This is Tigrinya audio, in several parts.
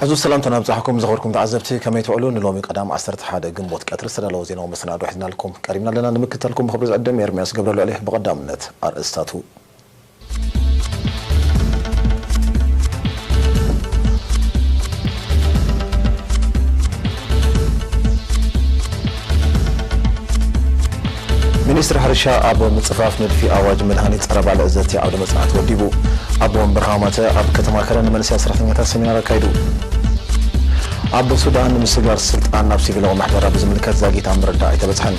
ዕዙዝ ሰላምታ ናብጻሕኩም ዘኸርኩም ተዓዘብቲ፣ ከመይ ትውዕሉ? ንሎሚ ቀዳም ዓሰርተ ሓደ ግንቦት ቀትሪ ዝተዳለወ ዜናዊ መሰናዶ ሒዝናልኩም ቀሪብና ኣለና። ንምክትታልኩም ብኽብሪ ዝዕድም ኤርምያስ ገብረልዑል እየ። ብቐዳምነት ኣርእስታቱ። ሚኒስትሪ ሕርሻ ኣብ ምጽፋፍ ንድፊ ኣዋጅ መድሃኒት ጸረ ባልዕ ዘቲ ዓውደ መጽናዕቲ ወዲቡ። ኣቦ ወንበር ሃማተ ኣብ ከተማ ከረን ንመንስያ ሰራሕተኛታት ሰሚናር ኣካይዱ። ኣብ ሱዳን ምስግጋር ስልጣን ናብ ሲቪላዊ ምሕደራ ብዝምልከት ዛጊት ኣብ ምርዳእ ኣይተበጽሐን።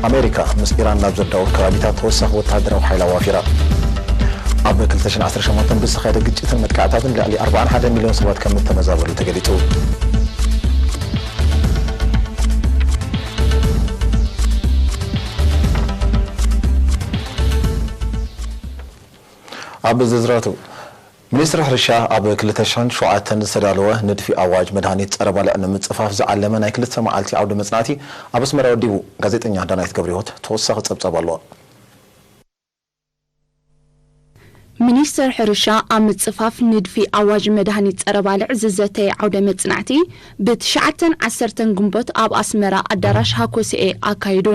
ኣሜሪካ ምስ ኢራን ናብ ዘዳውር ከባቢታት ተወሳኺ ወተሃደራዊ ሓይሊ ኣዋፊራ። ኣብ ክልተ ሽሕን ዓሰርተ ሸሞንተን ብዝተኻየደ ግጭትን መጥቃዕታትን ልዕሊ ኣርብዓን ሓደን ሚልዮን ሰባት ከም እተመዛበሉ ተገሊጹ። ኣብ ዝርዝራቱ፣ ሚኒስትሪ ሕርሻ ኣብ ክልተ ሽሕን ሸውዓተን ዝተዳለወ ንድፊ ኣዋጅ መድሃኒት ጸረ ባልዕ ንምጽፋፍ ዝዓለመ ናይ ክልተ መዓልቲ ዓውደ መጽናዕቲ ኣብ ኣስመራ ወዲቡ። ጋዜጠኛ ዳናይት ገብረህይወት ተወሳኺ ጸብጻብ ኣለዋ። ሚኒስተር ሕርሻ ኣብ ምጽፋፍ ንድፊ ኣዋጅ መድሃኒት ጸረ ባልዕ ዝዘተየ ዓውደ መጽናዕቲ ብትሽዓተን ዓሰርተን ግንቦት ኣብ ኣስመራ ኣዳራሽ ሃኮስኤ ኣካይዱ።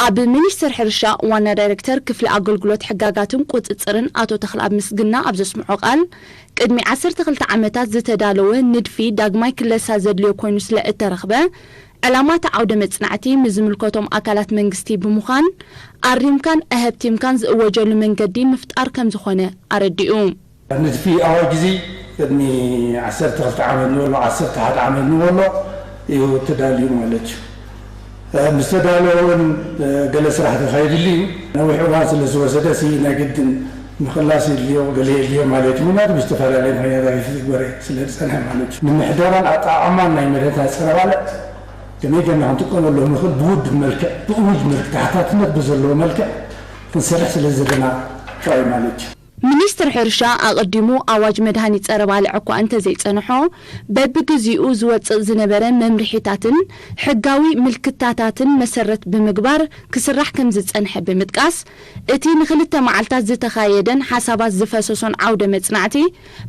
ኣብ ሚኒስተር ሕርሻ ዋና ዳይረክተር ክፍሊ ኣገልግሎት ሕጋጋትን ቁጽጽርን ኣቶ ተኽለኣብ ምስግና ኣብ ዘስምዖ ቃል፣ ቅድሚ ዓሰርተ ክልተ ዓመታት ዝተዳለወ ንድፊ ዳግማይ ክለሳ ዘድልዮ ኮይኑ ስለ እተረኽበ፣ ዕላማ እቲ ዓውደ መጽናዕቲ ምስ ዝምልከቶም ኣካላት መንግስቲ ብምዃን፣ ኣሪምካን ኣሀብቲምካን ዝእወጀሉ መንገዲ ምፍጣር ከም ዝኾነ ኣረዲኡ። ንድፊ ኣዋጅ እዚ ቅድሚ ዓሰርተ ክልተ ዓመት ንበሎ፣ ዓሰርተ ሓደ ዓመት ንበሎ እዩ ተዳልዩ ማለት እዩ። እ፣ ምስ ተዳለወ እውን፣ እ፣ ገለ ስራሕ ተኻይድሉ እዩ። ነዊሕ እዋን ስለ ዝወሰደ ሲ ናይ ግድን ምኽላስ የድልዮ፣ ገለ የድልዮ ማለት እዩ። ምኽንያቱ ብዝተፈላለየ ምኽንያታት ይትግበረ ስለ ዝጸንሐ ማለት እዩ። ንምሕደራን ኣጠቓቕማን ናይ መድሃኒታት ጸረ ባልዕ ከመይ ጌርና ክንጥቀመሉ ንኽእል ብውድብ መልክዕ፣ ብእውጅ መልክዕ፣ ተሓታትነት ብዘለዎ መልክዕ ክንሰርሕ ስለ ዘለና ጥራይ ማለት እዩ። ሚኒስትር ሕርሻ ኣቐዲሙ ኣዋጅ መድሃኒት ጸረ ባልዕ እኳ እንተዘይጸንሖ፣ በብግዚኡ ዝወጽእ ዝነበረ መምርሒታትን ሕጋዊ ምልክታታትን መሰረት ብምግባር ክስራሕ ከም ዝጸንሐ ብምጥቃስ፣ እቲ ንኽልተ መዓልታት ዝተኻየደን ሓሳባት ዝፈሰሶን ዓውደ መጽናዕቲ፣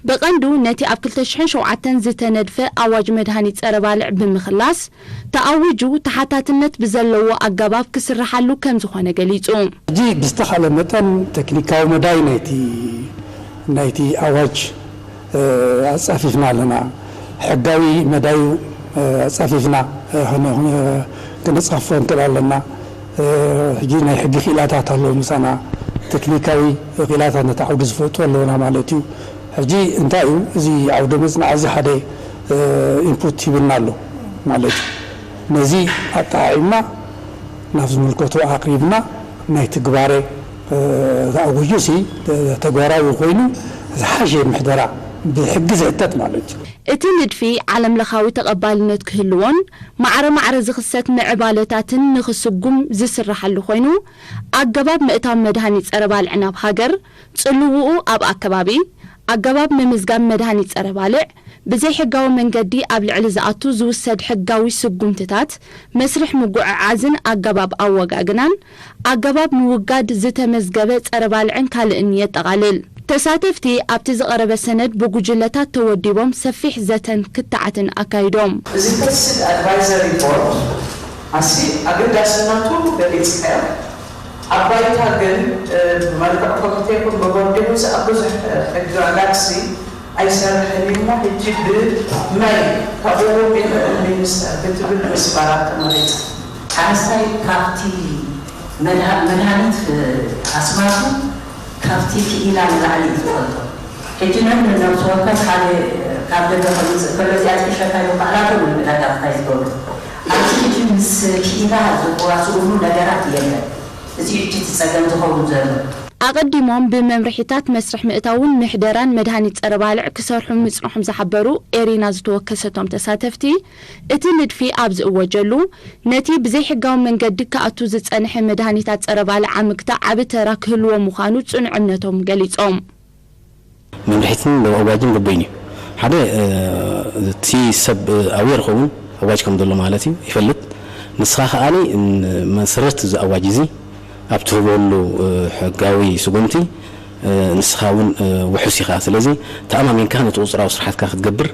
ብቐንዱ ነቲ ኣብ ክልተ ሽሕን ሸውዓተን ዝተነድፈ ኣዋጅ መድሃኒት ጸረ ባልዕ ብምኽላስ፣ ተኣዊጁ ተሓታትነት ብዘለዎ ኣገባብ ክስርሓሉ ከም ዝኾነ ገሊጹ። ሕጂ ብዝተኻእለ መጠን ቴክኒካዊ መዳይ ናይቲ፣ ናይቲ ኣዋጅ፣ እ፣ ኣጻፊፍና ኣለና። ሕጋዊ መዳዩ፣ እ፣ ኣጻፊፍና፣ እ፣ ክነ-፣ ክነ-፣ ክነጻፍፎ ንክእል ኣለና። እ፣ ሕጂ ናይ ሕጊ ክኢላታት ኣለዉ ምሳና። ቴክኒካዊ ክኢላታት ነቲ ዓውዲ ዝፈልጡ ኣለዉና ማለት እዩ። ሕጂ እንታይ እዩ እዚ ዓውደ መጽናዕ እዚ ሓደ፣ እ፣ ኢንፑት ሂብና ኣሎ ማለት እዩ። ነዚ ኣጠዓዒምና ናብ ዝምልከቶ ኣቕሪብና ናይ ትግባረ፣ እ፣ ተኣዊጁ ሲ ተግባራዊ ኮይኑ ዝሓሸ ምሕደራ ብሕጊ ዝሕተት ማለት እዩ። እቲ ንድፊ ዓለምለኻዊ ተቐባልነት ክህልዎን ማዕረ ማዕረ ዝኽሰት ምዕባለታትን ንኽስጉም ዝስርሓሉ ኮይኑ፣ ኣገባብ ምእታው መድሃኒት ጸረ ባልዕ ናብ ሃገር፣ ጽልውኡ ኣብ ኣከባቢ፣ ኣገባብ ምምዝጋብ መድሃኒት ጸረ ባልዕ፣ ብዘይሕጋዊ መንገዲ ኣብ ልዕሊ ዝኣቱ ዝውሰድ ሕጋዊ ስጉምትታት፣ መስርሕ ምጉዕዓዝን ኣገባብ ኣወጋግናን፣ ኣገባብ ምውጋድ ዝተመዝገበ ጸረ ባልዕን ካልእን የጠቓልል። ተሳተፍቲ ኣብቲ ዝቐረበ ሰነድ ብጉጅለታት ተወዲቦም ሰፊሕ ዘተን ክትዓትን ኣካይዶም። እዚ ፖሊሲ ኣድቫይዘሪ ቦርድ ኣዝዩ ኣገዳስነቱ ገሊጽካዮ። ኣብ ባይታ ግን፣ እ፣ ብመልክዕ ኮሚቴ ይኹን ብቦርድ ይኹን ኣብ ብዙሕ፣ እ፣ ሕግጋትሲ ኣይሰርሕን እዩ እሞ፣ ሕጂ ብመይ ካብኡ ይኽእል ሚኒስተር ክትብል ምስባራ ተመሪጻ። ሓረስታይ ካብቲ መድሃ-፣ መድሃኒት ኣስማቱ ካብቲ ክኢላ ንላዕሊ እዩ ዝፈልጦ። ሕጂ ነን ነብሲ ወከፍ ሓደ ካብ ደገ ከምፅእ ከሎ እዚኣ ትሕሸካ ኢሉ ባዕላቶም እዮም ዕዳጋ ክታይ ዝገብሩ። ኣብዚ ሕጂ ምስ ክኢላ ዝዋስኡሉ ነገራት የለን። እዚ ሕጂ እቲ ፀገም ዝኸውን ዘሎ። ኣቐዲሞም ብመምርሒታት መስርሕ ምእታውን ምሕደራን መድሃኒት ጸረ ባልዕ ክሰርሑ ምጽንሖም ዝሓበሩ ኤሪና ዝተወከሰቶም ተሳተፍቲ፣ እቲ ንድፊ ኣብ ዝእወጀሉ፣ ነቲ ብዘይሕጋዊ መንገዲ ክኣቱ ዝጸንሐ መድሃኒታት ጸረ ባልዕ ኣብ ምግታእ ዓቢ ተራ ክህልዎ ምዃኑ ጽኑዕ እምነቶም ገሊጾም። መምርሒትን ኣዋጅን በበይኑ እዩ። ሓደ፣ እ፣ እቲ ሰብ፣ እ፣ ኣዌር ይኸውን፣ ኣዋጅ ከም ዘሎ ማለት እዩ፣ ይፈልጥ። ንስኻ ከኣኒ፣ እ፣ መሰረት እዚ ኣዋጅ እዚ ኣብ ትህበሉ፣ እ፣ ሕጋዊ ስጉምቲ፣ እ፣ ንስኻ እውን፣ እ፣ ውሑስ ኢኻ። ስለዚ ተኣማሚንካ ነቲ ቁጽራዊ ስራሓትካ ክትገብር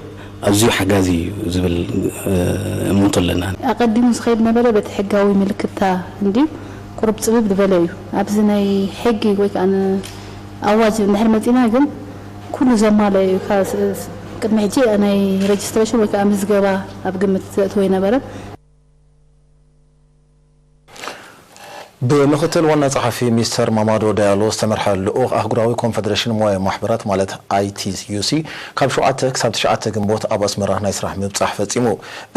ኣዝዩ ሓጋዚ እዩ ዝብል እምንቶ ኣለና። ኣቐዲሙ ዝኸይድ ነበረ በቲ ሕጋዊ ምልክታ እንድዩ ቁሩብ ጽብብ ዝበለ እዩ። ኣብዚ ናይ ሕጊ ወይ ከኣ ኣዋጅ እንድሕር መጺና ግን ኩሉ ዘማለ እዩ። ቅድሚ ሕጂ ናይ ሬጅስትሬሽን ወይ ከዓ ምዝገባ ኣብ ግምት ዘእትዎ ኣይነበረን። ብምክትል ዋና ጸሓፊ ሚስተር ማማዶ ዳያሎ ዝተመርሐ ልኡኽ ኣህጉራዊ ኮንፈደሬሽን ሞያዊ ማሕበራት ማለት ኣይቲዩሲ ካብ ሸውዓተ ክሳብ ትሽዓተ ግንቦት ኣብ ኣስመራ ናይ ስራሕ ምብጻሕ ፈጺሙ።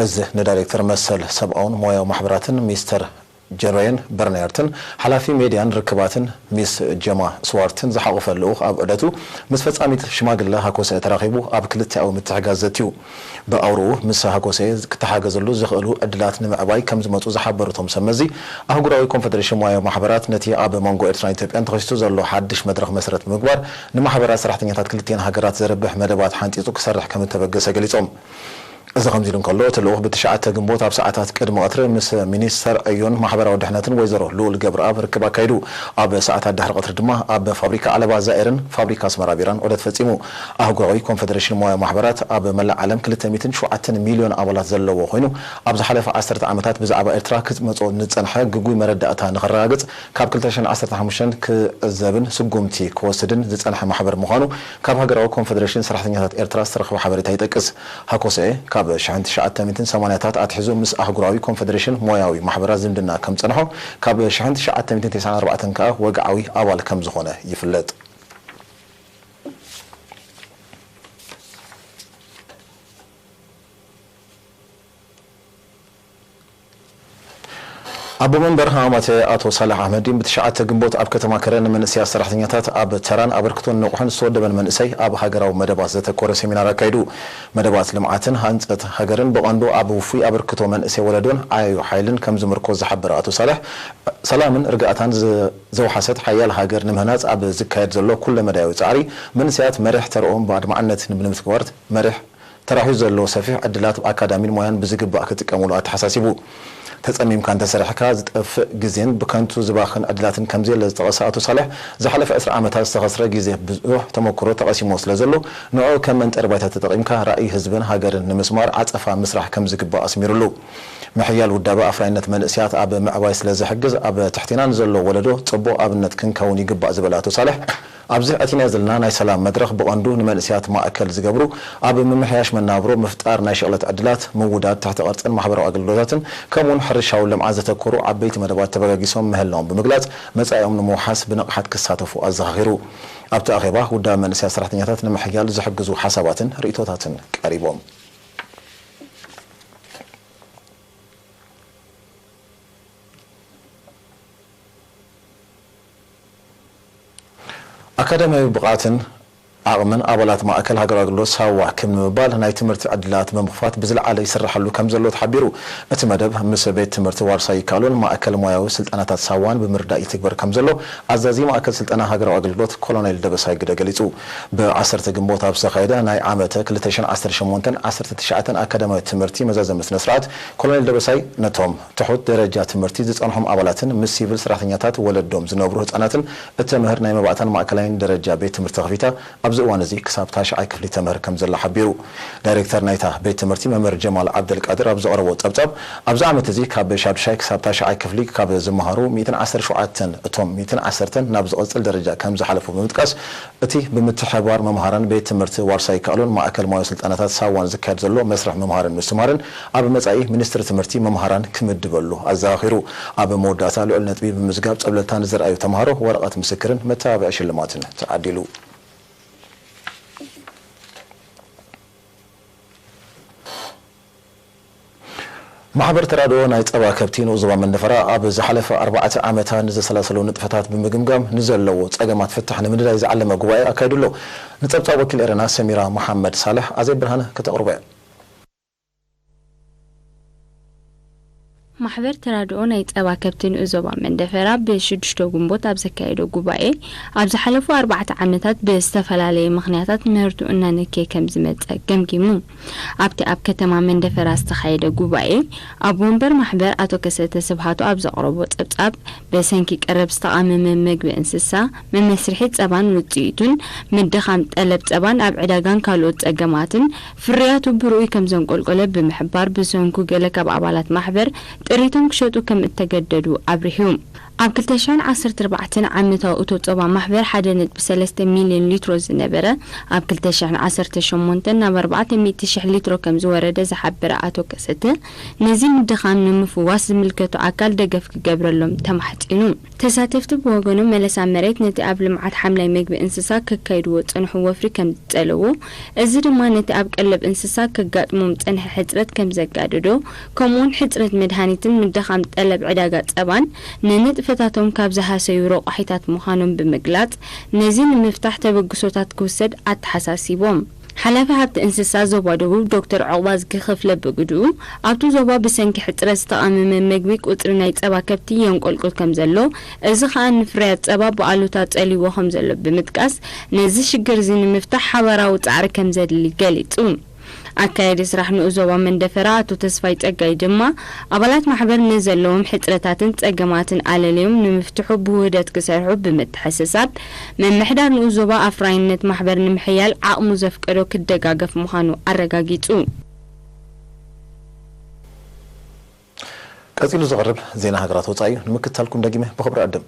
እዚ ንዳይሬክተር መሰል ሰብኣውን ሞያዊ ማሕበራትን ሚስተር ጀሮየን በርናያርትን ሓላፊ ሜድያን ርክባትን ሚስ ጀማ ስዋርትን ዝሓቖፈ ልኡኽ ኣብ ዑደቱ ምስ ፈጻሚት ሽማግለ ሃኮሰ ተራኺቡ ኣብ ክልቲኣዊ ምትሕጋዝ ዘትዩ። ብኣውርኡ ምስ ሃኮሴ ክተሓገዘሉ ዝኽእሉ ዕድላት ንምዕባይ ከም ዝመጹ ዝሓበሩ እቶም ሰብ መዚ፣ ኣህጉራዊ ኮንፈደሬሽን ሞያዊ ማሕበራት ነቲ ኣብ መንጎ ኤርትራን ኢትዮጵያን ተኸሲቱ ዘሎ ሓድሽ መድረኽ መሰረት ብምግባር ንማሕበራት ሰራሕተኛታት ክልቲኤን ሃገራት ዘርብሕ መደባት ሓንጺጹ ክሰርሕ ከም እተበገሰ ገሊጾም። እዚ ከምዚ ኢሉ እንከሎ፣ እቲ ልኡኽ ብትሽዓተ ግንቦት ኣብ ሰዓታት ቅድሚ ቀትሪ ምስ ሚኒስተር ዕዮን ማሕበራዊ ድሕነትን ወይዘሮ ልኡል ገብረኣብ ርክብ ኣካይዱ። ኣብ ሰዓታት ድሕሪ ቀትሪ ድማ ኣብ ፋብሪካ ዓለባ ዛኤርን ፋብሪካ ኣስመራ ቢራን ዑደት ፈጺሙ። ኣህጉራዊ ኮንፈደሬሽን ሞያ ማሕበራት ኣብ መላእ ዓለም ክልተ ሚእትን ሸውዓተን ሚልዮን ኣባላት ዘለዎ ኮይኑ፣ ኣብ ዝሓለፈ ዓሰርተ ዓመታት ብዛዕባ ኤርትራ ክመጾ ዝጸንሐ ግጉይ መረዳእታ ንኸረጋግጽ ካብ ክልተ ሽሕን ዓሰርተ ሓሙሽተን ክዕዘብን ስጉምቲ ክወስድን ዝጸንሐ ማሕበር ምዃኑ ካብ ሃገራዊ ኮንፈደሬሽን ሰራሕተኛታት ኤርትራ ዝተረኽበ ሓበሬታ ይጠቅስ። ሃኮሰኤ ካብ ሽሕን ትሽዓተ ሚእትን ሰማንያታት ኣትሒዙ ምስ ኣህጉራዊ ኮንፈደሬሽን ሞያዊ ማሕበራት ዝምድና ከም ዝጸንሖ፣ ካብ ሽሕን ትሽዓተ ሚእትን ተስዓን ኣርባዕተን ከኣ ወግዓዊ ኣባል ከም ዝኾነ ይፍለጥ። ኣቦ መንበር ሃማማተ ኣቶ ሳልሕ ኣሕመዲን ብትሽዓተ ግንቦት ኣብ ከተማ ከረን ንመንእሰያት ሰራሕተኛታት ኣብ ተራን ኣበርክቶን ንቑሕን ዝተወደበን መንእሰይ ኣብ ሃገራዊ መደባት ዘተኮረ ሴሚናር ኣካይዱ። መደባት ልምዓትን ሃንጸት ሃገርን ብቐንዱ ኣብ ውፉይ ኣበርክቶ መንእሰይ ወለዶን ዓያዩ ሓይልን ከም ዝምርኮዝ ዝሓበረ ኣቶ ሳልሕ፣ ሰላምን ርግኣታን ዘ- ዘውሓሰት ሓያል ሃገር ንምህናጽ ኣብ ዝካየድ ዘሎ ኩለመዳያዊ ጻዕሪ መንእሰያት መሪሕ ተርኦም ብኣድማዕነት ንምትግባር መሪሕ ተራሕዩ ዘሎ ሰፊሕ ዕድላት ኣካዳሚን ሞያን ብዝግባእ ክጥቀምሉ ኣተሓሳሲቡ። ተጸሚምካ እንተሰሪሕካ ዝጠፍእ ግዜን ብከንቱ ዝባኽን ዕድላትን ከምዘየለ ዝጠቐሰ ኣቶ ሳልሕ፣ ዝሓለፈ ዕስራ ዓመታት ዝተኸስረ ግዜ ብዙሕ ተመኩሮ ተቐሲምዎ ስለዘሎ ንዕኡ ከም መንጠሪ ባይታ ተጠቒምካ ራእይ ህዝብን ሃገርን ንምስማር ዓጸፋ ምስራሕ ከምዝግባእ ኣስሚሩሉ። ምሕያል ውዳበ ኣፍራይነት መንእሰያት ኣብ ምዕባይ ስለዝሕግዝ ኣብ ትሕቴና ንዘሎ ወለዶ ጽቡቕ ኣብነት ክንከውን ይግባእ ዝበለ ኣቶ ሳልሕ፣ ኣብዚ ኣቲና ዘለና ናይ ሰላም መድረኽ ብቐንዱ ንመንእሰያት ማእከል ዝገብሩ ኣብ ምምሕያሽ መናብሮ ምፍጣር ናይ ሽቕለት ዕድላት ምውዳድ ትሕተ ቅርጽን ማሕበራዊ ኣገልግሎታትን ከምኡውን ሕርሻዊ ልምዓት ዘተኮሩ ዓበይቲ መደባት ተበጋጊሶም ምህላዎም ብምግላጽ መጻኢኦም ንምውሓስ ብንቕሓት ክሳተፉ ኣዘኻኺሩ። ኣብቲ ኣኼባ ውዳበ መንእሰያት ሰራሕተኛታት ንምሕያል ዝሕግዙ ሓሳባትን ርእይቶታትን ቀሪቦም። ኣካዳሚያዊ ብቕዓትን ዓቕምን ኣባላት ማእከል ሃገራዊ ኣገልግሎት ሳዋ ክብ ንምባል ናይ ትምህርቲ ዕድላት ብምኽፋት ብዝለዓለ ይስርሓሉ ከም ዘሎ ተሓቢሩ። እቲ መደብ ምስ ቤት ትምህርቲ ዋርሳ ይከኣሉን ማእከል ሞያዊ ስልጠናታት ሳዋን ብምርዳእ ይትግበር ከም ዘሎ ኣዛዚ ማእከል ስልጠና ሃገራዊ ኣገልግሎት ኮሎኔል ደበሳይ ግደ ገሊጹ። ብ ዓሰርተ ግንቦት ኣብ ዝተኻየደ ናይ ዓመተ ክልተ ሽሕን ዓሰርተ ሸሞንተን ዓሰርተ ትሽዓተን ኣካዳሚያዊ ትምህርቲ መዛዘሚ ስነ ስርዓት ኮሎኔል ደበሳይ ነቶም ትሑት ደረጃ ትምህርቲ ዝጸንሖም ኣባላትን ምስ ሲቪል ሰራሕተኛታት ወለዶም ዝነብሩ ህጻናትን እተምህር ናይ መባእታን ማእከላይን ደረጃ ቤት ትምህርቲ ከፊታ ኣብዚ እዋን እዚ ክሳብ ታሽዓይ ክፍሊ ተምህር ከም ዘላ ሓቢሩ። ዳይሬክተር ናይታ ቤት ትምህርቲ መምህር ጀማል ዓብደልቃድር ኣብ ዘቕረቦ ጸብጻብ፣ ኣብዚ ዓመት እዚ ካብ ሻዱሻይ ክሳብ ታሽዓይ ክፍሊ ካብ ዝመሃሩ ሚእትን ዓሰርተ ሸውዓተን እቶም ሚእትን ዓሰርተን ናብ ዝቕጽል ደረጃ ከም ዝሓለፉ ብምጥቃስ፣ እቲ ብምትሕብባር መምሃራን ቤት ትምህርቲ ዋርሳይ ይከኣሉን ማእከል ሞያዊ ስልጠናታት ሳዋን ዝካየድ ዘሎ መስርሕ ምምሃርን ምስትምሃርን ኣብ መጻኢ ሚኒስትሪ ትምህርቲ መምሃራን ክምድበሉ ኣዘኻኺሩ። ኣብ መወዳእታ ልዑል ነጥቢ ብምምዝጋብ ጸብለልታ ንዝረኣዩ ተምሃሮ ወረቐት ምስክርን መተባብዒ ሽልማትን ተዓዲሉ። ማሕበር ተራድኦ ናይ ጸባ ከብቲ ንኡስ ዞባ መንደፈራ ኣብ ዝሓለፈ ኣርባዕተ ዓመታ ንዘሰላሰሎ ንጥፈታት ብምግምጋም ንዘለዎ ጸገማት ፍታሕ ንምንዳይ ዝዓለመ ጉባኤ ኣካይዱ ኣሎ። ንጸብጻብ ወኪል ኤረና ሰሚራ መሓመድ ሳልሕ ኣዜብ ብርሃነ ከተቕርቦ እያ። ማሕበር ተራድኦ ናይ ጸባ ከብቲ ንኡስ ዞባ መንደፈራ ብሽዱሽተ ግንቦት ኣብ ዘካየዶ ጉባኤ፣ ኣብ ዝሓለፉ ኣርባዕተ ዓመታት ብዝተፈላለየ ምኽንያታት ምህርቱ እናነከየ ከም ዝመጸ ገምጊሙ። ኣብቲ ኣብ ከተማ መንደፈራ ዝተኻየደ ጉባኤ፣ ኣቦ ወንበር ማሕበር ኣቶ ከሰተ ስብሃቱ ኣብ ዘቕረቦ ጸብጻብ፣ ብሰንኪ ቀረብ ዝተቓመመ መግቢ እንስሳ፣ መመስርሒ ጸባን ውጽኢቱን፣ ምድኻም ጠለብ ጸባን ኣብ ዕዳጋን ካልኦት ጸገማትን፣ ፍርያቱ ብርኡይ ከም ዘንቆልቆለ ብምሕባር፣ ብሰንኩ ገለ ካብ ኣባላት ማሕበር ጥሪቶም ክሸጡ ከም እተገደዱ ኣብሪሁ። ኣብ ክልተ ሽሕን ዓሰርተ ኣርባዕተን ዓመታዊ እቶ ጸባ ማሕበር ሓደ ነጥቢ ሰለስተ ሚልዮን ሊትሮ ዝነበረ፣ ኣብ ክልተ ሽሕን ዓሰርተ ሸሞንተን ናብ ኣርባዕተ ሚእቲ ሽሕ ሊትሮ ከም ዝወረደ ዝሓበረ ኣቶ ከሰተ፣ ነዚ ምድኻም ንምፍዋስ ዝምልከቶ ኣካል ደገፍ ክገብረሎም ተማሕጺኑ። ተሳተፍቲ ብወገኖም፣ መለሳ መሬት ነቲ ኣብ ልምዓት ሓምላይ መግቢ እንስሳ ከካይድዎ ዝጸንሑ ወፍሪ ከም ዝጸለዎ፣ እዚ ድማ ነቲ ኣብ ቀለብ እንስሳ ከጋጥሞም ዝጸንሐ ሕጽረት ከም ዘጋደዶ፣ ከምኡውን ሕጽረት መድሃኒትን ምድኻም ጠለብ ዕዳጋ ጸባን ንንጥፈታቶም ካብ ዝሃሰዩ ረቋሒታት ምዃኖም ብምግላጽ፣ ነዚ ንምፍታሕ ተበግሶታት ክውሰድ ኣተሓሳሲቦም። ሓላፊ ሃብቲ እንስሳ ዞባ ደቡብ ዶክተር ዑቕባዝጊ ክፍለ ብግድኡ፣ ኣብቲ ዞባ ብሰንኪ ሕጽረት ዝተቓመመ መግቢ ቁጽሪ ናይ ጸባ ከብቲ የንቆልቁል ከም ዘሎ፣ እዚ ኸኣ ንፍርያት ጸባ ብኣሉታ ጸልይዎ ከም ዘሎ ብምጥቃስ፣ ነዚ ሽግር እዚ ንምፍታሕ ሓባራዊ ጻዕሪ ከም ዘድሊ ገሊጹ። ኣካያዲ ስራሕ ንኡስ ዞባ መንደፈራ ኣቶ ተስፋይ ጸጋይ ድማ፣ ኣባላት ማሕበር ንዘለዎም ሕጽረታትን ጸገማትን ኣለልዮም ንምፍትሑ ብውህደት ክሰርሑ ብምትሕስሳብ፣ ምምሕዳር ንኡስ ዞባ ኣፍራይነት ማሕበር ንምሕያል ዓቕሙ ዘፍቀዶ ክደጋገፍ ምዃኑ ኣረጋጊጹ። ቀጺሉ ዝቐርብ ዜና ሃገራት ወጻኢ እዩ። ንምክትታልኩም ደጊመ ብኽብሪ ዕድም።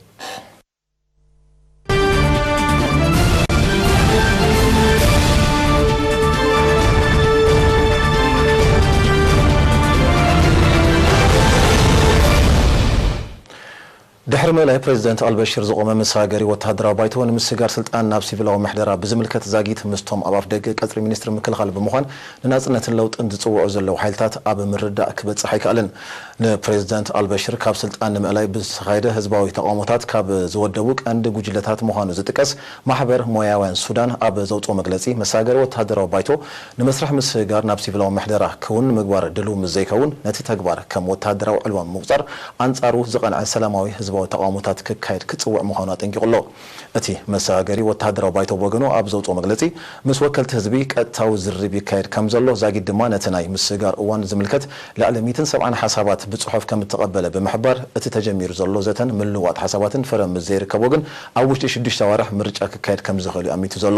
ድሕሪ ምእላይ ፕሬዚደንት ኣልበሽር ዝቖመ መሰጋገሪ ወተሃደራዊ ባይቶ፣ ንምስግጋር ስልጣን ናብ ሲቪላዊ ምሕደራ ብዝምልከት ዛጊት ምስቶም ኣብ ኣፍደገ ቀጽሪ ሚኒስትሪ ምክልኻል ብምዃን ንናጽነትን ለውጥን ዝጽውዑ ዘለዉ ሓይልታት ኣብ ምርዳእ ክበጽሕ ኣይከኣለን። ንፕሬዚደንት ኣልበሽር ካብ ስልጣን ንምእላይ ብዝተኻየደ ህዝባዊ ተቓውሞታት ካብ ዝወደቡ ቀንዲ ጉጅለታት ምዃኑ ዝጥቀስ ማሕበር ሞያውያን ሱዳን ኣብ ዘውጽኦ መግለጺ፣ መሰጋገሪ ወተሃደራዊ ባይቶ ንመስርሕ ምስግጋር ናብ ሲቪላዊ ምሕደራ ክውን ንምግባር ድሉው ምስ ዘይከውን፣ ነቲ ተግባር ከም ወተሃደራዊ ዕልዋ ብምቑጻር፣ ኣንጻሩ ዝቐንዐ ሰላማዊ ህዝባዊ ተቓውሞታት ክካየድ ክጽውዕ ምዃኑ ኣጠንቂቑ ኣሎ። እቲ መሰጋገሪ ወተሃደራዊ ባይቶ ብወገኑ ኣብ ዘውጽኦ መግለጺ፣ ምስ ወከልቲ ህዝቢ ቀጥታዊ ዝርርብ ይካየድ ከም ዘሎ፣ ዛጊት ድማ ነቲ ናይ ምስግጋር እዋን ዝምልከት ልዕሊ ሚእትን ሰብዓን ሓሳባት ብጽሑፍ ከም እተቐበለ ብምሕባር፣ እቲ ተጀሚሩ ዘሎ ዘተን ምልውዋጥ ሓሳባትን ፍረ ምስ ዘይርከቦ ግን፣ ኣብ ውሽጢ ሽዱሽተ ኣዋርሕ ምርጫ ክካየድ ከም ዝኽእል እዩ ኣሚቱ ዘሎ።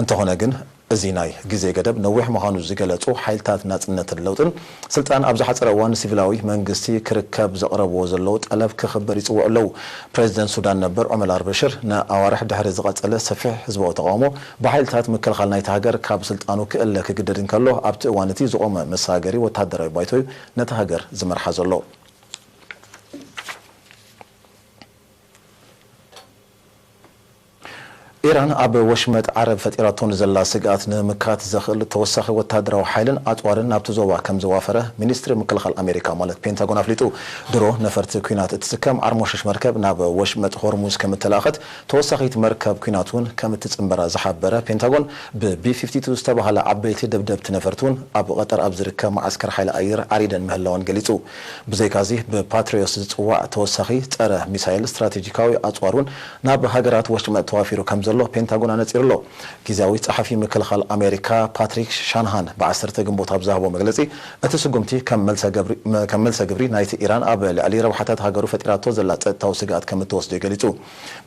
እንተኾነ ግን፣ እዚ ናይ ግዜ ገደብ ነዊሕ ምዃኑ ዝገለጹ ሓይልታት ናጽነትን ለውጥን፣ ስልጣን ኣብ ዝሓጸረ እዋን ሲቪላዊ መንግስቲ ክርከብ ዘቕረብዎ ዘለዉ ጠለብ ክኽበር ይጽውዑ ኣለዉ። ፕሬዚደንት ሱዳን ነበር ዑመር ኣልበሽር፣ ንኣዋርሕ ድሕሪ ዝቐጸለ ሰፊሕ ህዝባዊ ተቓውሞ፣ ብሓይልታት ምክልኻል ናይታ ሃገር ካብ ስልጣኑ ክእለ ክግደድ እንከሎ፣ ኣብቲ እዋን እቲ ዝቖመ መሰጋገሪ ወተሃደራዊ ባይቶ እዩ ነታ ሃገር ዝመርሓ ዘሎ። ኢራን ኣብ ወሽመጥ ዓረብ ፈጢራቶ ንዘላ ስግኣት ንምምካት ዘኽእል ተወሳኺ ወተሃደራዊ ሓይልን ኣጽዋርን ናብቲ ዞባ ከም ዘዋፈረ ሚኒስትሪ ምክልኻል ኣሜሪካ ማለት ፔንታጎን ኣፍሊጡ። ድሮ ነፈርቲ ኲናት እትስከም ዓርሞሸሽ መርከብ ናብ ወሽመጥ ሆርሙዝ ከም እተላእኸት፣ ተወሳኺት መርከብ ኲናት እውን ከም እትጽንበራ ዝሓበረ ፔንታጎን፣ ብቢ ፊፍቲ ቱ ዝተባህለ ዓበይቲ ደብደብቲ ነፈርቲ እውን ኣብ ቐጠር ኣብ ዝርከብ መዓስከር ሓይሊ ኣየር ዓሪደን ምህላወን ገሊጹ። ብዘይካዚ፣ ብፓትሪዮት ዝጽዋዕ ተወሳኺ ጸረ ሚሳይል ስትራቴጂካዊ ኣጽዋር እውን ናብ ሃገራት ወሽመጥ ተዋፊሩ ከም ዘሎ ፔንታጎን ኣነጺሩ ኣሎ። ግዝያዊ ጸሓፊ ምክልኻል ኣሜሪካ ፓትሪክ ሻንሃን ብዓሰርተ ግንቦት ኣብ ዝሃቦ መግለጺ፣ እቲ ስጉምቲ ከም መልሰ ገብሪ፣ ከም መልሰ ግብሪ ናይቲ ኢራን ኣብ ልዕሊ ረብሓታት ሃገሩ ፈጢራቶ ዘላ ጸጥታዊ ስግኣት ከም እትወስዶ እዩ ገሊጹ።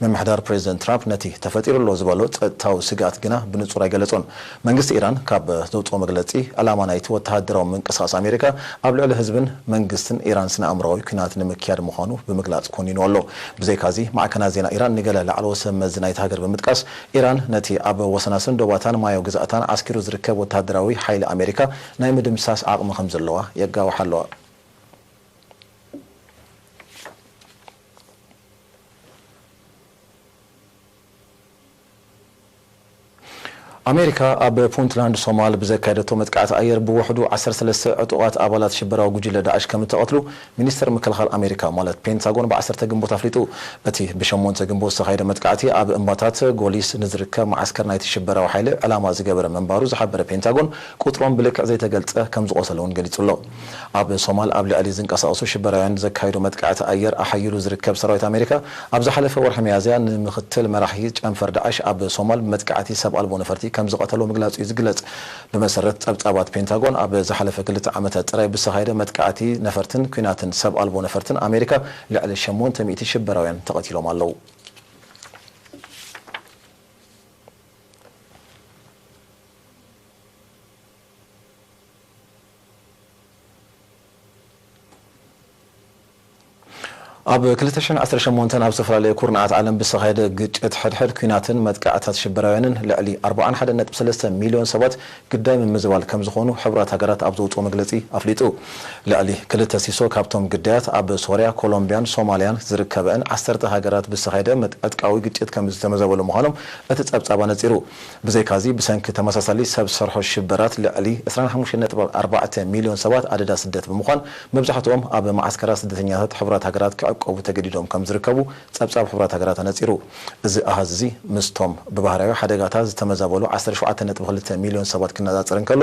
ምምሕዳር ፕሬዚደንት ትራምፕ ነቲ ተፈጢሩ ኣሎ ዝበሎ ጸጥታዊ ስግኣት ግና ብንጹር ኣይገለጾን። መንግስቲ ኢራን ካብ ዘውጽኦ መግለጺ፣ ዕላማ ናይቲ ወተሃደራዊ ምንቅስቓስ ኣሜሪካ ኣብ ልዕሊ ህዝብን መንግስትን ኢራን ስነ ኣእምሮኣዊ ኲናት ንምክያድ ምዃኑ ብምግላጽ ኮኒኑ ኣሎ። ብዘይካዚ፣ ማዕከናት ዜና ኢራን ንገለ ላዕለዎት ሰብ መዚ ናይቲ ሃገር ብምጥቃስ፣ ኢራን ነቲ ኣብ ወሰናስን ዶባታን ማያዊ ግዝኣታን ዓስኪሩ ዝርከብ ወተሃደራዊ ሓይሊ ኣሜሪካ ናይ ምድምሳስ ዓቕሚ ከም ዘለዋ የጋውሓ ኣለዋ። ኣሜሪካ ኣብ ፑንትላንድ ሶማል ብዘካየደቶ መጥቃዕቲ ኣየር ብውሕዱ ዓሰርተ ሰለስተ ዕጡቓት ኣባላት ሽበራዊ ጉጅለ ዳዕሽ ከም እተቐትሉ ሚኒስተር ምክልኻል ኣሜሪካ ማለት ፔንታጎን ብ ዓሰርተ ግንቦት ኣፍሊጡ። እቲ ብ ሸሞንተ ግንቦት ዝተኻየደ መጥቃዕቲ ኣብ እምባታት ጎሊስ ንዝርከብ መዓስከር ናይቲ ሽበራዊ ሓይሊ ዕላማ ዝገበረ ምንባሩ ዝሓበረ ፔንታጎን፣ ቁጽሮም ብልክዕ ዘይተገልጸ ከም ዝቖሰለ እውን ገሊጹ ኣሎ። ኣብ ሶማል ኣብ ልዕሊ ዝንቀሳቐሱ ሽበራውያን ዘካየዶ መጥቃዕቲ ኣየር ኣሓይሉ ዝርከብ ሰራዊት ኣሜሪካ፣ ኣብ ዝሓለፈ ወርሒ ሚያዝያ ንምኽትል መራሒ ጨንፈር ዳዕሽ ኣብ ሶማል ብመጥቃዕቲ ሰብ ኣልቦ ነፈርቲ ከም ዝቐተሎ ምግላጹ እዩ ዝግለጽ። ብመሰረት ጸብጻባት ፔንታጎን፣ ኣብ ዝሓለፈ ክልተ ዓመታት ጥራይ ብዝተኻየደ መጥቃዕቲ ነፈርትን ኲናትን ሰብ ኣልቦ ነፈርትን ኣሜሪካ ልዕሊ ሸሞንተ ሚእቲ ሽበራውያን ተቐቲሎም ኣለዉ። ኣብ ክልተ ሽሕን ዓሰርተ ሸሞንተን ኣብ ዝተፈላለዩ ኩርናዓት ዓለም ብዝተኻየደ ግጭት ሕድሕድ፣ ኲናትን መጥቃዕታት ሽበራውያንን ልዕሊ ኣርብዓን ሓደን ነጥቢ ሰለስተ ሚልዮን ሰባት ግዳይ ምምዝባል ከም ዝኾኑ ሕቡራት ሃገራት ኣብ ዘውፅኦ መግለፂ ኣፍሊጡ። ልዕሊ ክልተ ሲሶ ካብቶም ግዳያት ኣብ ሶርያ፣ ኮሎምቢያን ሶማልያን ዝርከበአን ዓሰርተ ሃገራት ብዝተኻየደ መጥ-፣ ዕጥቃዊ ግጭት ከም ዝተመዘበሉ ምዃኖም እቲ ጸብጻብ ኣነጺሩ። ብዘይካዚ፣ ብሰንኪ ተመሳሳሊ ሰብ ሰርሖ ሽበራት ልዕሊ ዕስራን ሓሙሽተን ነጥቢ ኣርባዕተ ሚልዮን ሰባት ኣደዳ ስደት ብምዃን፣ መብዛሕትኦም ኣብ መዓስከራት ስደተኛታት ሕቡራት ሃገራት ክዕቆቡ ተገዲዶም ከም ዝርከቡ ጸብጻብ ሕቡራት ሃገራት ኣነጺሩ። እዚ ኣሃዝ እዚ ምስቶም ብባህርያዊ ሓደጋታት ዝተመዘበሉ ዓሰርተ ሸውዓተ ነጥቢ ክልተ ሚልዮን ሰባት ክነጻጸር እንከሎ፣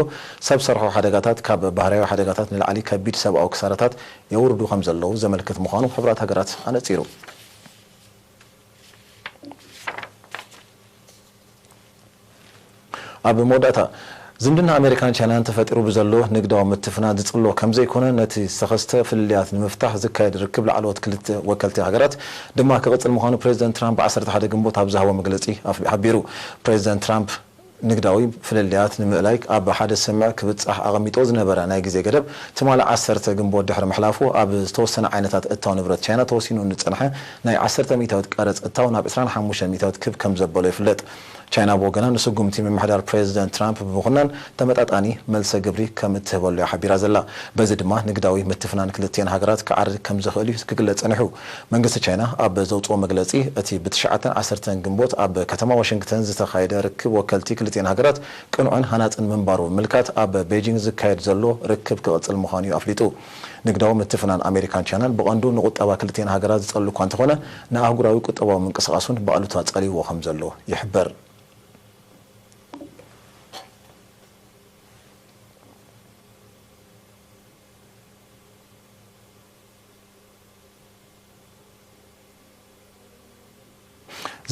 ሰብ ሰርሖ ሓደጋታት ካብ ባህርያዊ ሓደጋታት ንላዕሊ ከቢድ ሰብኣዊ ክሳራታት የውርዱ ከም ዘለዉ ዘመልክት ምዃኑ ሕቡራት ሃገራት ኣነጺሩ። ኣብ መወዳእታ፣ ዝምድና ኣሜሪካን ቻይናን ተፈጢሩ ብዘሎ ንግዳዊ ምትፍናን ዝጽሎ ከም ዘይኮነ፣ ነቲ ዝተኸስተ ፍልልያት ንምፍታሕ ዝካየድ ርክብ ላዕለዎት ክልተ ወከልቲ ሃገራት ድማ ክቕጽል ምዃኑ ፕሬዚደንት ትራምፕ ዓሰርተ ሓደ ግንቦት ኣብ ዝሃቦ መግለጺ ኣፍ-፣ ሓቢሩ። ፕሬዚደንት ትራምፕ ንግዳዊ ፍልልያት ንምእላይ ኣብ ሓደ ስምምዕ ክብጻሕ ኣቐሚጦ ዝነበረ ናይ ግዜ ገደብ ትማሊ ዓሰርተ ግንቦት ድሕሪ ምሕላፉ፣ ኣብ ዝተወሰነ ዓይነታት እታው ንብረት ቻይና ተወሲኑ ንጸንሐ ናይ ዓሰርተ ሚእታዊት ቀረጽ እታው ናብ ዕስራን ሓሙሽተን ሚእታዊት ክብ ከም ዘበሎ ይፍለጥ። ቻይና ብወገና ንስጉምቲ ምምሕዳር ፕሬዚደንት ትራምፕ ብምኹናን ተመጣጣኒ መልሰ ግብሪ ከም እትህበሉ እያ ሓቢራ ዘላ። በዚ ድማ ንግዳዊ ምትፍናን ክልቲኤን ሃገራት ክዓርግ ከም ዝኽእል እዩ ክግለጽ ጸኒሑ። መንግስቲ ቻይና ኣብ ዘውጽኦ መግለጺ፣ እቲ ብትሽዓተን ዓሰርተን ግንቦት ኣብ ከተማ ዋሽንግተን ዝተኻየደ ርክብ ወከልቲ ክልቲኤን ሃገራት ቅኑዕን ሃናጽን ምንባሩ ብምምልካት፣ ኣብ ቤጂንግ ዝካየድ ዘሎ ርክብ ክቕጽል ምዃኑ እዩ ኣፍሊጡ። ንግዳዊ ምትፍናን ኣሜሪካን ቻይናን ብቐንዱ ንቁጠባ ክልቲኤን ሃገራት ዝጸሉ እኳ እንተኾነ፣ ንኣህጉራዊ ቁጠባዊ ምንቅስቓስ እውን ብኣሉታ ጸልይዎ ከም ዘሎ ይሕበር።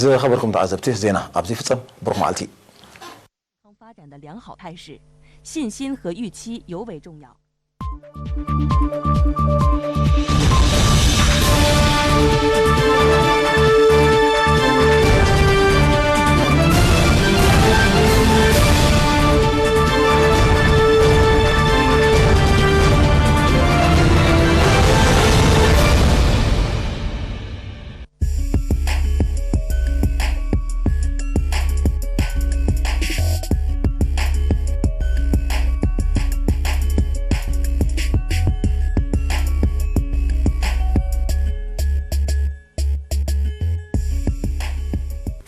ዝኸበርኩም ተዓዘብቲ፣ ዜና ኣብዚ ይፍጸም። ብሩኽ መዓልቲ። 发展的良好态势，信心和预期尤为重要。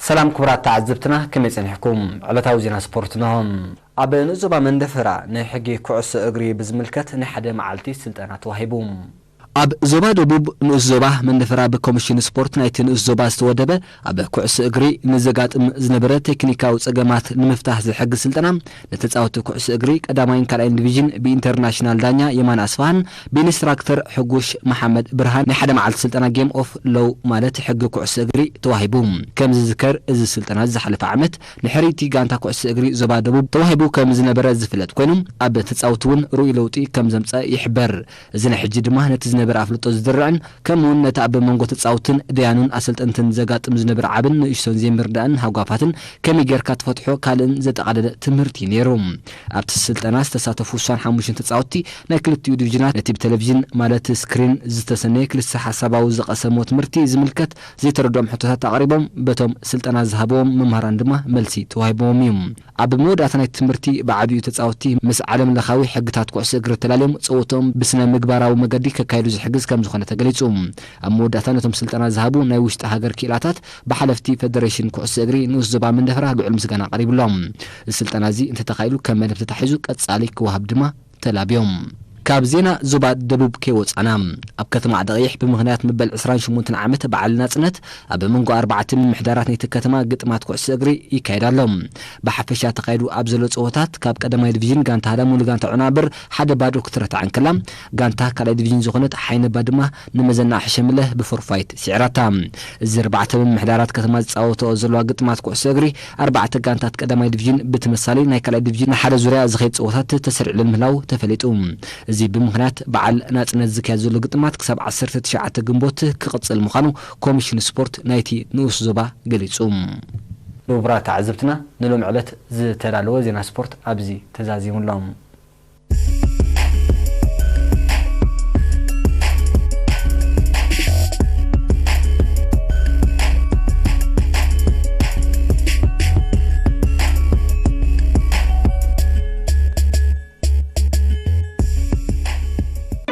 ሰላም ክቡራት ተዓዘብትና፣ ከመይ ጸኒሕኩም? ዕለታዊ ዜና ስፖርት እንሆ። ኣብ ንኡስ ዞባ መንደፈራ ናይ ሕጊ ኩዕሶ እግሪ ብዝምልከት ናይ ሓደ መዓልቲ ስልጠና ተዋሂቡ። ኣብ ዞባ ደቡብ ንኡስ ዞባ መንደፈራ ብኮሚሽን ስፖርት ናይቲ ንኡስ ዞባ ዝተወደበ ኣብ ኩዕሶ እግሪ ንዘጋጥም ዝነበረ ቴክኒካዊ ጸገማት ንምፍታሕ ዝሕግዝ ስልጠና ንተጻወትቲ ኩዕሶ እግሪ ቀዳማይን ካልኣይን ዲቪዥን ብኢንተርናሽናል ዳኛ የማነ ኣስፍሃን ብኢንስትራክተር ሕጉሽ መሓመድ ብርሃን ናይ ሓደ መዓልቲ ስልጠና ጌም ኦፍ ሎው ማለት ሕጊ ኩዕሶ እግሪ ተዋሂቡ። ከም ዝዝከር፣ እዚ ስልጠና ዝሓለፈ ዓመት ንሕርይቲ ጋንታ ኩዕሶ እግሪ ዞባ ደቡብ ተዋሂቡ ከም ዝነበረ ዝፍለጥ ኮይኑ፣ ኣብ ተጻወትቲ እውን ርኡይ ለውጢ ከም ዘምጸ ይሕበር። እዚ ናይ ሕጂ ድማ ነቲ ዝነበረ ኣፍልጦ ዝድርዕን ከምኡውን ነቲ ኣብ መንጎ ተጻውትን ደያኑን ኣሰልጠንትን ዘጋጥም ዝነበረ ዓብን ንእሽቶን ዘይምርዳእን ሃጓፋትን ከመይ ጌርካ ትፈትሖ ካልእን ዘጠቓለለ ትምህርቲ እዩ ነይሩ። ኣብቲ ስልጠና ዝተሳተፉ ስሳን ሓሙሽተን ተጻወትቲ ናይ ክልቲኡ ዲቪዥናት ነቲ ብቴሌቪዥን ማለት ስክሪን ዝተሰነየ ክልተ ሓሳባዊ ዝቐሰሞ ትምህርቲ ዝምልከት ዘይተረድኦም ሕቶታት ኣቕሪቦም በቶም ስልጠና ዝሃብዎም መምህራን ድማ መልሲ ተዋሂብዎም እዩ። ኣብ መወዳእታ ናይቲ ትምህርቲ ብዓቢኡ ተጻወትቲ ምስ ዓለም ለኻዊ ሕግታት ኩዕሶ እግሪ ተላልዮም ጸወትኦም ብስነ ምግባራዊ መገዲ ከካይዱ ዝሕግዝ ከም ዝኾነ ተገሊጹ። ኣብ መወዳእታ ነቶም ስልጠና ዝሃቡ ናይ ውሽጢ ሃገር ክኢላታት ብሓለፍቲ ፌደሬሽን ኩዕሶ እግሪ ንኡስ ዞባ መንደፈራ ልዑል ምስጋና ቀሪብሎም። እዚ ስልጠና እዚ እንተተኻይሉ ከም መደብ ተታሒዙ ቀጻሊ ክወሃብ ድማ ተላብዮም። ካብ ዜና ዞባ ደቡብ ከይወጻና፣ ኣብ ከተማ ዓዲ ቀይሕ ብምኽንያት መበል ዕስራን ሸሞንተን ዓመት በዓል ናጽነት ኣብ መንጎ ኣርባዕተ ምምሕዳራት ናይቲ ከተማ ግጥማት ኩዕሶ እግሪ ይካየድ ኣሎ። ብሓፈሻ ተኻይዱ ኣብ ዘሎ ጸወታት ካብ ቀዳማይ ዲቪዥን ጋንታ ሃዳሙ ንጋንታ ዑናብር ሓደ ባዶ ክትረታዕ እንከላ፣ ጋንታ ካልኣይ ዲቪዥን ዝኾነት ሓይነባ ድማ ንመዘና ሕሸምለ ብፎርፋይት ስዒራታ። እዚ ኣርባዕተ ምምሕዳራት ከተማ ዝጻወተኦ ዘለዋ ግጥማት ኩዕሶ እግሪ ኣርባዕተ ጋንታት ቀዳማይ ዲቪዥን ብተመሳሊ ናይ ካልኣይ ዲቪዥን ሓደ ዙርያ ዝኸይድ ጸወታት ተሰሪዕሉ ምህላው ተፈሊጡ። እዚ ብምኽንያት በዓል ናጽነት ዝካየድ ዘሎ ግጥማት ክሳብ ዓሰርተ ትሽዓተ ግንቦት ክቕጽል ምዃኑ ኮሚሽን ስፖርት ናይቲ ንኡስ ዞባ ገሊጹ። ክቡራት ተዓዘብትና፣ ንሎም ዕለት ዝተዳለወ ዜና ስፖርት ኣብዚ ተዛዚሙ ኣሎ።